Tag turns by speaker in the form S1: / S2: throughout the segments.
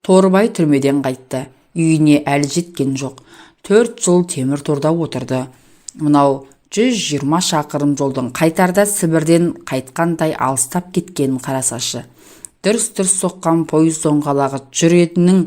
S1: Торыбай түрмеден қайтты. Үйіне әлі жеткен жоқ. 4 жыл темір торда отырды. Мынау 120 шақырым жолдың қайтарда Сібірден қайтқандай алыстап кеткенін қарасашы. Дүрс-дүрс соққан пойыз доңғалағы жүрегінің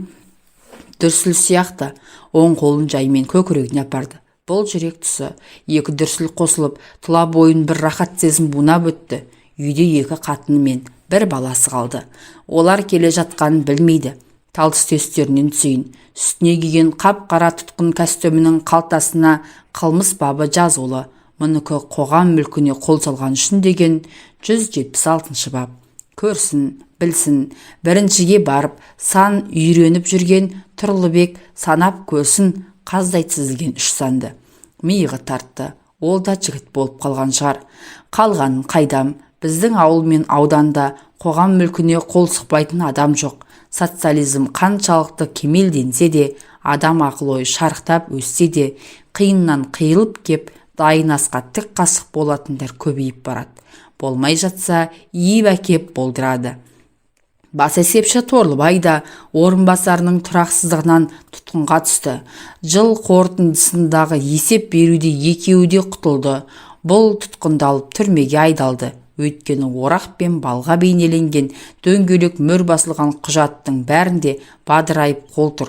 S1: дүрсіл сияқты. Оң қолын жаймен көкірегіне апарды. Бұл жүрек тұсы. Екі дүрсіл қосылып, тұла бойын бір рахат сезім бунап өтті. Үйде екі қатыны мен бір баласы қалды. Олар келе жатқанын білмейді. Тал түсте үстерінен түсейін. Үстіне киген қап-қара тұтқын костюмінің қалтасына қылмыс бабы жазулы. Мұныкі қоғам мүлкіне қол салған үшін деген 176-бап. Көрсін, білсін. Біріншіге барып сан үйреніп жүрген Тұрлыбек санап көрсін қаздай тізілген үш санды. Миығы тартты. Ол да жігіт болып қалған шығар. Қалғанын қайдам, біздің ауыл мен ауданда қоғам мүлкіне қол сұқпайтын адам жоқ. Социализм қаншалықты кемелденсе де, адам ақыл-ойы шарықтап өссе де, қиыннан қиылып кеп дайын асқа тік қасық болатындар көбейіп барады. Болмай жатса, иіп әкеп болдырады. Бас есепші Торлыбай да орынбасарының тұрақсыздығынан тұтқынға түсті. Жыл қорытындысындағы есеп беруде екеуі де құтылды. Бұл тұтқындалып, түрмеге айдалды. Өйткені орақ пен балға бейнеленген дөңгелек мөр басылған құжаттың бәрінде бадырайып қол тұр.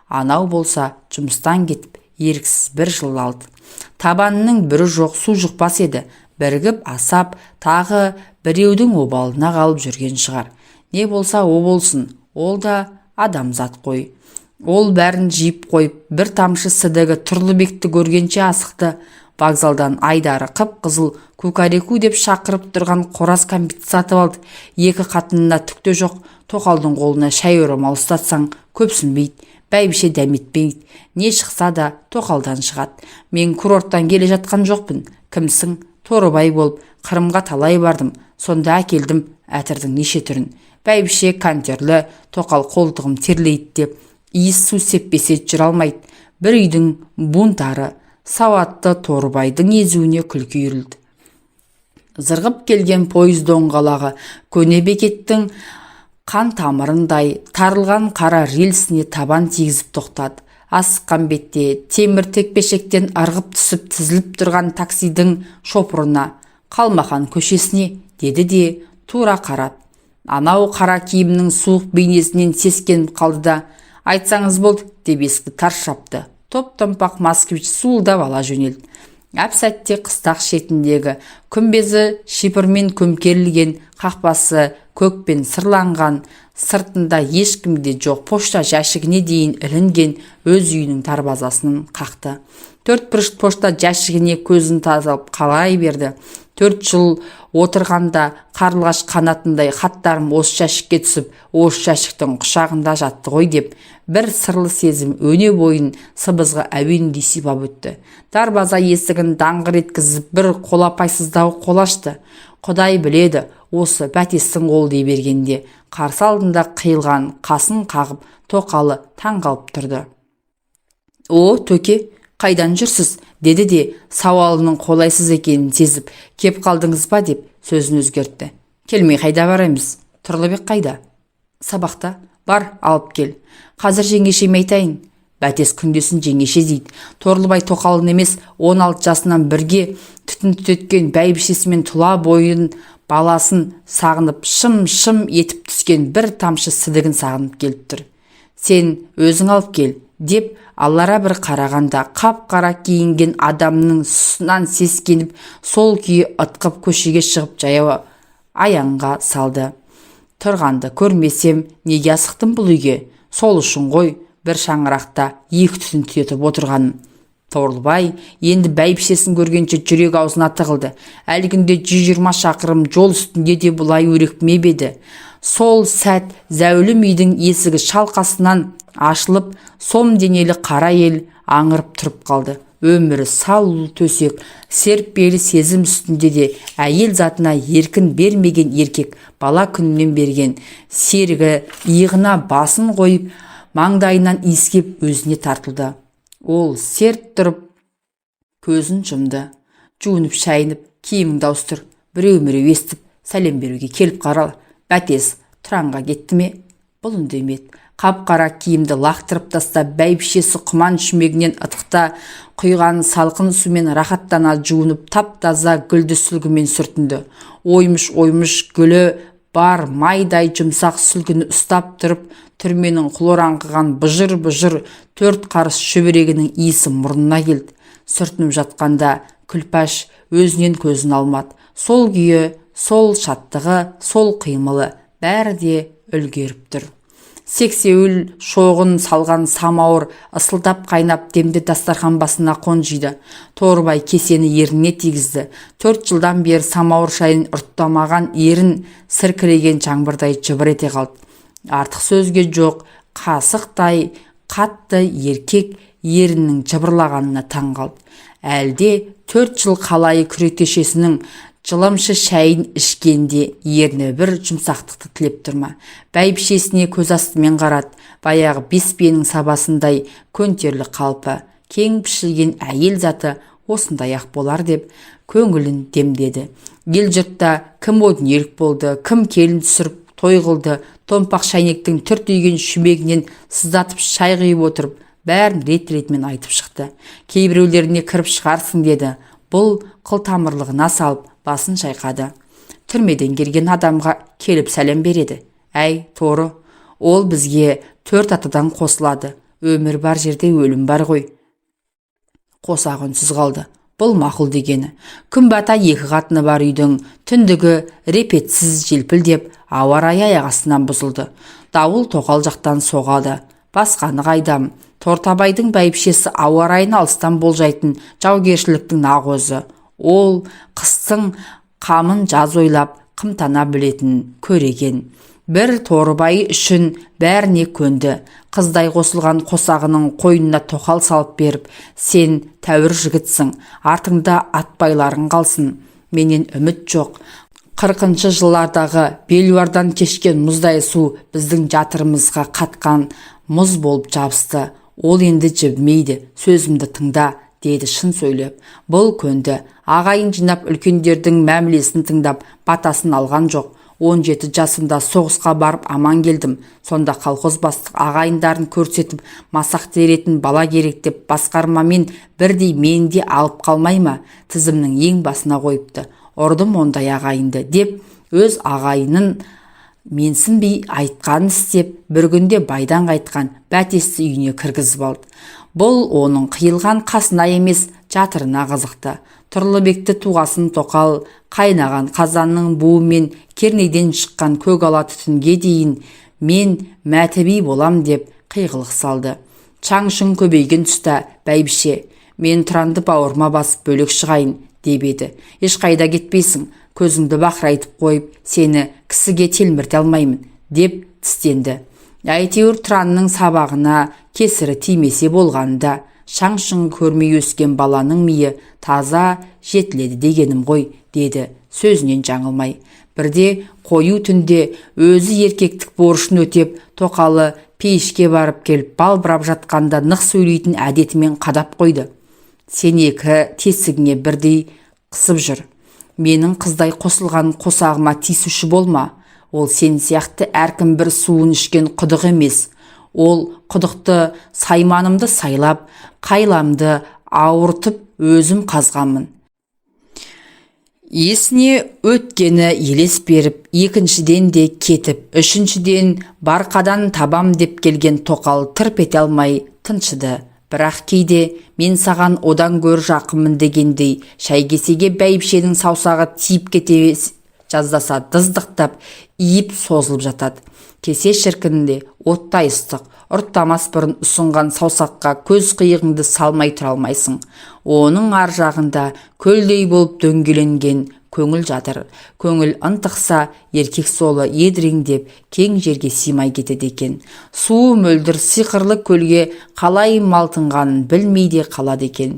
S1: Анау болса, жұмыстан кетіп, еріксіз бір жыл алды. Табанының бүрі жоқ, су жұқпас еді. Бірігіп асап, тағы біреудің обалына қалып жүрген шығар. Не болса о болсын, ол да адамзат қой. Ол бәрін жиып қойып, бір тамшы сідігі Тұрлыбекті көргенше асықты. Вокзалдан айдары қып-қызыл, кукареку деп шақырып тұрған қораз кәмпит сатып алды. Екі қатынына түк те жоқ. Тоқалдың қолына шай орамал ұстатсаң, көпсінбейді, бәйбіше дәметпейді. Не шықса да, тоқалдан шығады. Мен курорттан келе жатқан жоқпын. Кімсің? Торыбай болып Қырымға талай бардым. Сонда әкелдім әтірдің неше түрін. Бәйбіше кантерлі, тоқал қолтығым терлейді деп иіс су сеппесе жүре алмайды. Бір үйдің бунтары. Сауатты Торыбайдың езуіне күлкі үйірілді. Зырғып келген пойыз доңғалағы көне бекеттің қан тамырындай тарылған қара рельсіне табан тигізіп тоқтады. Асыққан бетте темір текпешектен ырғып түсіп, тізіліп тұрған таксидің шопырына: «Қалмақан көшесіне», – деді де, тура қарады. Анау қара киімнің суық бейнесінен сескеніп қалды да, «Айтсаңыз болды», – деп есікті тарс жапты. Топ томпақ «Москвич» суылдап ала жөнелді. Әп сәтте қыстақ шетіндегі күмбезі шипырмен көмкерілген, қақпасы көкпен сырланған, сыртында ешкімде жоқ пошта жәшігіне дейін ілінген өз үйінің дарбазасын қақты. Төрт бұрыш пошта жәшігіне көзін тазалап қарай берді. 4 жыл отырғанда қарлығаш қанатындай хаттарым осы жәшікке түсіп, осы жәшіктің құшағында жатты ғой деп, бір сырлы сезім өне бойын сыбызғы әуендей сипап өтті. Дарбаза есігін даңғыр еткізіп, бір қолапайсыздау қол ашты. Құдай біледі, осы Бәтестің қолы дей бергенде, қарсы алдында қиылған қасын қағып, тоқалы таң қалып тұрды. «О, төке, қайдан жүрсіз?» – деді де, сауалының қолайсыз екенін сезіп, «Кеп қалдыңыз ба?» – деп сөзін өзгертті. «Келмей қайда барамыз? Тұрлыбек қайда?» «Сабақта». «Бар, алып кел. Қазір жеңешеме айтайын». Бәтес күндесін жеңеше дейді. Торлыбай тоқалын емес, 16 жасынан бірге түтін түтеткен бәйбішесімен тұла бойын баласын сағынып, шым-шым етіп түскен бір тамшы сідігін сағынып келіп тұр. «Сен өзің алып кел», – деп алара бір қарағанда, қап-қара киінген адамның сұсынан сескеніп, сол күйі ытқып көшеге шығып, жаяу аяңға салды. Тұрғанды көрмесем, неге асықтым бұл үйге? Сол үшін ғой бір шаңырақта екі түтін түтетіп отырғаным. Торлыбай енді бәйбішесін көргенше жүрек аузына тығылды. Әлгінде 120 шақырым жол үстінде де бұлай өрекпімеп еді. Сол сәт зәулім үйдің есігі шалқасынан ашылып, сом денелі қара әйел аңырып тұрып қалды. Өмірі салулы төсек, серіппелі сезім үстінде де әйел затына еркін бермеген еркек бала күнінен берген серігі иығына басын қойып, маңдайынан иіскеп, өзіне тартылды. Ол серт тұрып, көзін жұмды. «Жуынып, шайынып, киіміңді ауыстыр. Біреу міреу естіп, сәлем беруге келіп қарал. Бәтес Тұранға кетті ме?» Бұл үндемеді. Қап-қара киімді лақтырып тастап, бәйбішесі құман шүмегінен ытықта құйған салқын сумен рахаттана жуынып, тап-таза гүлді сүлгімен сүртінді. Оймыш-оймыш гүлі бар майдай жұмсақ сүлгіні ұстап тұрып, түрменің хлор аңқыған бұжыр-бұжыр 4 қарыс шүберегінің иісі мұрнына келді. Сүртініп жатқанда Күлпаш өзінен көзін алмады. Сол күйі, сол шаттығы, сол қимылы, бәрі де үлгеріп тұр. Сексеуіл шоғын салған самауыр ысылдап қайнап, демде дастархан басына қонжиды. Торыбай кесені ерніне тигізді. 4 жылдан бері самауыр шайын ұрттамаған ерін сіркіреген жаңбырдай жыбыр ете қалды. Артық сөзге жоқ, қасықтай қатты еркек еріннің жыбырлағанына таң қалды. Әлде 4 жыл қалайы күректешесінің жылымшы шайын ішкенде ерні бір жұмсақтықты тілеп тұр ма? Бәйбішесіне көз астымен қарады. Баяғы 5 биенің сабасындай көнтерлі қалпы, кең пішілген әйел заты осындай-ақ болар деп көңілін демдеді. Ел жұртта кім о дүниелік болды, кім келін түсіріп той қылды, томпақ шайнектің түртиген шүмегінен сыздатып шай құйып отырып, бәрін рет-ретімен айтып шықты. Кейбіреулеріне кіріп шығарсың деді. Бұл қылтамырлығына салып, басын шайқады. Түрмеден келген адамға келіп сәлем береді. Әй, торы, ол бізге 4 атадан қосылады. Өмір бар жерде өлім бар ғой. Қосақ үнсіз қалды. Бұл мақұл дегені. Күн бата 2 қатыны бар үйдің түндігі репетсіз желпілдеп, ауа райы аяқ астынан бұзылды. Дауыл тоқал жақтан соғады. Басқаны қайдам? Тортабайдың бәйбішесі ауа райын алыстан болжайтын жаугершіліктің нақ өзі. Ол қыстың қамын жаз ойлап, қымтана білетін көреген. Бір Торыбай үшін бәріне көнді. Қыздай қосылған қосағының қойнына тоқал салып беріп, сен тәуір жігітсің, артыңда атбайларың қалсын, менен үміт жоқ. 40 жылдардағы белуардан кешкен мұздай су біздің жатырымызға қатқан мұз болып жабысты. Ол енді жібімейді, сөзімді тыңда, деді шын сөйлеп. Бұл көнді. Ағайын жинап үлкендердің мәмілесін тыңдап, батасын алған жоқ. 17 жасымда соғысқа барып аман келдім. Сонда колхоз бастық ағайындарын көрсетіп, масақ теретін бала керек деп басқармамен бірдей мені де алып қалмай ма, тізімнің ең басына қойыпты. Ұрдым ондай ағайынды деп өз ағайынын менсінбей айтқанын істеп, бір күнде байдан қайтқан бәтесті үйіне кіргізіп алды. Бұл оның қиылған қасына емес, жатырына қызықты. Тұрлыбекті туғасын тоқал қайнаған қазанның буымен кернейден шыққан көк ала түтінге дейін мен мәтіби болам деп қиғылық салды. Шаң-шұң көбейген тұста бәйбіше, мен Тұранды бауырыма басып бөлек шығайын деп еді. Ешқайда кетпейсің, көзіңді бақырайтып қойып, сені кісіге телмірте алмаймын деп тістенді. Әйтеуір Тұранның сабағына кесірі тимесе болғанда, шаң-шұң көрмей өскен баланың миы таза жетіледі дегенім ғой, деді сөзінен жаңылмай. Бірде қою түнде өзі еркектік борышын өтеп, тоқалы пейішке барып келіп балбырап жатқанда нық сөйлейтін әдетімен қадап қойды. Сен екі тесігіңе бірдей қысып жүр. Менің қыздай қосылған қосағыма тиісуші болма. Ол сен сияқты әркім бір суын ішкен құдық емес. Ол құдықты сайманымды сайлап, қайламды ауыртып өзім қазғанмын. Есіне өткені елес беріп, екіншіден де кетіп, үшіншіден барқадан табам деп келген тоқал тырп ете алмай тыншыды. Бірақ кейде мен саған одан гөр жақынмын дегендей шай кесеге бәйбішенің саусағы тиіп кете жаздаса дыздықтап, иіп созылып жатады. Кесе шіркінде оттай ыстық, ұрттамас бұрын ұсынған саусаққа көз қиығыңды салмай тұра алмайсың. Оның ар жағында көлдей болып дөңгеленген көңіл жатыр. Көңіл ынтықса, еркек солы едіреңдеп, кең жерге сыймай кетеді екен. Суы мөлдір сиқырлы көлге қалай малтынғанын білмей де қалады екен.